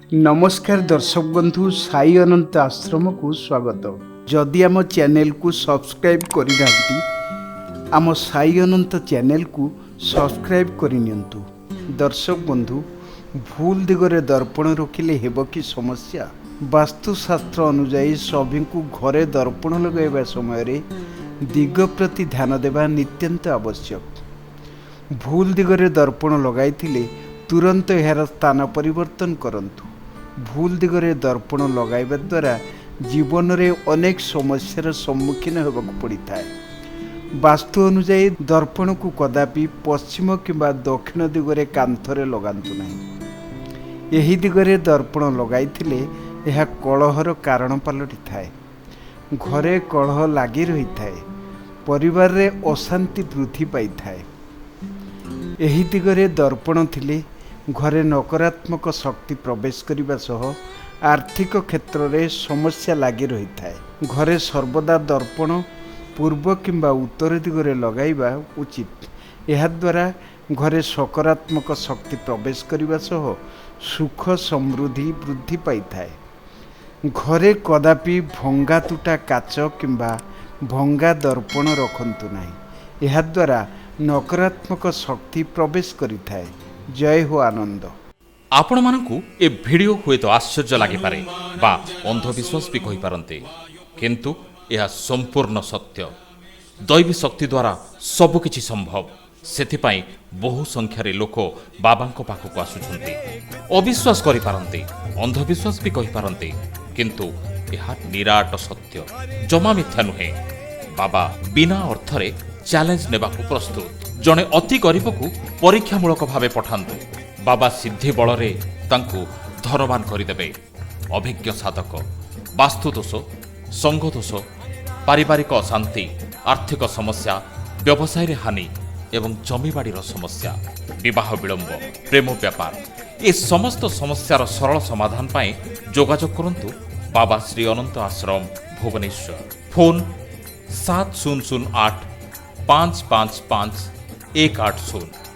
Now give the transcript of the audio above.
ନମସ୍କାର ଦର୍ଶକ ବନ୍ଧୁ, ସାଇ ଅନନ୍ତ ଆଶ୍ରମକୁ ସ୍ୱାଗତ। ଯଦି ଆମ ଚ୍ୟାନେଲକୁ ସବସ୍କ୍ରାଇବ୍ କରିନାହାନ୍ତି, ଆମ ସାଇ ଅନନ୍ତ ଚ୍ୟାନେଲକୁ ସବସ୍କ୍ରାଇବ୍ କରିନିଅନ୍ତୁ। ଦର୍ଶକ ବନ୍ଧୁ, ଭୁଲ ଦିଗରେ ଦର୍ପଣ ରଖିଲେ ହେବ କି ସମସ୍ୟା? ବାସ୍ତୁଶାସ୍ତ୍ର ଅନୁଯାୟୀ ସଭିଙ୍କୁ ଘରେ ଦର୍ପଣ ଲଗାଇବା ସମୟରେ ଦିଗ ପ୍ରତି ଧ୍ୟାନ ଦେବା ନିତ୍ୟାନ୍ତ ଆବଶ୍ୟକ। ଭୁଲ ଦିଗରେ ଦର୍ପଣ ଲଗାଇଥିଲେ ତୁରନ୍ତ ଏହାର ସ୍ଥାନ ପରିବର୍ତ୍ତନ କରନ୍ତୁ। ଭୁଲ ଦିଗରେ ଦର୍ପଣ ଲଗାଇବା ଦ୍ୱାରା ଜୀବନରେ ଅନେକ ସମସ୍ୟାର ସମ୍ମୁଖୀନ ହେବାକୁ ପଡ଼ିଥାଏ। ବାସ୍ତୁ ଅନୁଯାୟୀ ଦର୍ପଣକୁ କଦାପି ପଶ୍ଚିମ କିମ୍ବା ଦକ୍ଷିଣ ଦିଗରେ କାନ୍ଥରେ ଲଗାନ୍ତୁ ନାହିଁ। ଏହି ଦିଗରେ ଦର୍ପଣ ଲଗାଇଥିଲେ ଏହା କଳହର କାରଣ ପାଲଟିଥାଏ। ଘରେ କଳହ ଲାଗି ରହିଥାଏ, ପରିବାରରେ ଅଶାନ୍ତି ବୃଦ୍ଧି ପାଇଥାଏ। ଏହି ଦିଗରେ ଦର୍ପଣ ଥିଲେ ଘରେ ନକାରାତ୍ମକ ଶକ୍ତି ପ୍ରବେଶ କରିବା ସହ ଆର୍ଥିକ କ୍ଷେତ୍ରରେ ସମସ୍ୟା ଲାଗି ରହିଥାଏ। ଘରେ ସର୍ବଦା ଦର୍ପଣ ପୂର୍ବ କିମ୍ବା ଉତ୍ତର ଦିଗରେ ଲଗାଇବା ଉଚିତ। ଏହାଦ୍ୱାରା ଘରେ ସକାରାତ୍ମକ ଶକ୍ତି ପ୍ରବେଶ କରିବା ସହ ସୁଖ ସମୃଦ୍ଧି ବୃଦ୍ଧି ପାଇଥାଏ। ଘରେ କଦାପି ଭଙ୍ଗା ତୁଟା କାଚ କିମ୍ବା ଭଙ୍ଗା ଦର୍ପଣ ରଖନ୍ତୁ ନାହିଁ। ଏହାଦ୍ୱାରା ନକାରାତ୍ମକ ଶକ୍ତି ପ୍ରବେଶ କରିଥାଏ। ଜୟ ହୋ ଆନନ୍ଦ। ଆପଣମାନଙ୍କୁ ଏ ଭିଡ଼ିଓ ହୁଏତ ଆଶ୍ଚର୍ଯ୍ୟ ଲାଗିପାରେ ବା ଅନ୍ଧବିଶ୍ୱାସ ବି କହିପାରନ୍ତି, କିନ୍ତୁ ଏହା ସମ୍ପୂର୍ଣ୍ଣ ସତ୍ୟ। ଦୈବୀ ଶକ୍ତି ଦ୍ୱାରା ସବୁକିଛି ସମ୍ଭବ। ସେଥିପାଇଁ ବହୁ ସଂଖ୍ୟାରେ ଲୋକ ବାବାଙ୍କ ପାଖକୁ ଆସୁଛନ୍ତି। ଅବିଶ୍ୱାସ କରିପାରନ୍ତି, ଅନ୍ଧବିଶ୍ୱାସ ବି କହିପାରନ୍ତି, କିନ୍ତୁ ଏହା ନିରାଟ ସତ୍ୟ, ଜମା ମିଥ୍ୟା ନୁହେଁ। ବାବା ବିନା ଅର୍ଥରେ ଚ୍ୟାଲେଞ୍ଜ ନେବାକୁ ପ୍ରସ୍ତୁତ। ଜଣେ ଅତି ଗରିବକୁ ପରୀକ୍ଷାମୂଳକ ଭାବେ ପଠାନ୍ତୁ, ବାବା ସିଦ୍ଧି ବଳରେ ତାଙ୍କୁ ଧନବାନ କରିଦେବେ। ଅଭିଜ୍ଞ ସାଧକ। ବାସ୍ତୁଦୋଷ, ସଙ୍ଗଦୋଷ, ପାରିବାରିକ ଅଶାନ୍ତି, ଆର୍ଥିକ ସମସ୍ୟା, ବ୍ୟବସାୟରେ ହାନି ଏବଂ ଜମିବାଡ଼ିର ସମସ୍ୟା, ବିବାହ ବିଳମ୍ବ, ପ୍ରେମ ବ୍ୟାପାର, ଏ ସମସ୍ତ ସମସ୍ୟାର ସରଳ ସମାଧାନ ପାଇଁ ଯୋଗାଯୋଗ କରନ୍ତୁ ବାବା ଶ୍ରୀ ଅନନ୍ତ ଆଶ୍ରମ, ଭୁବନେଶ୍ୱର। ଫୋନ୍ 7008555180।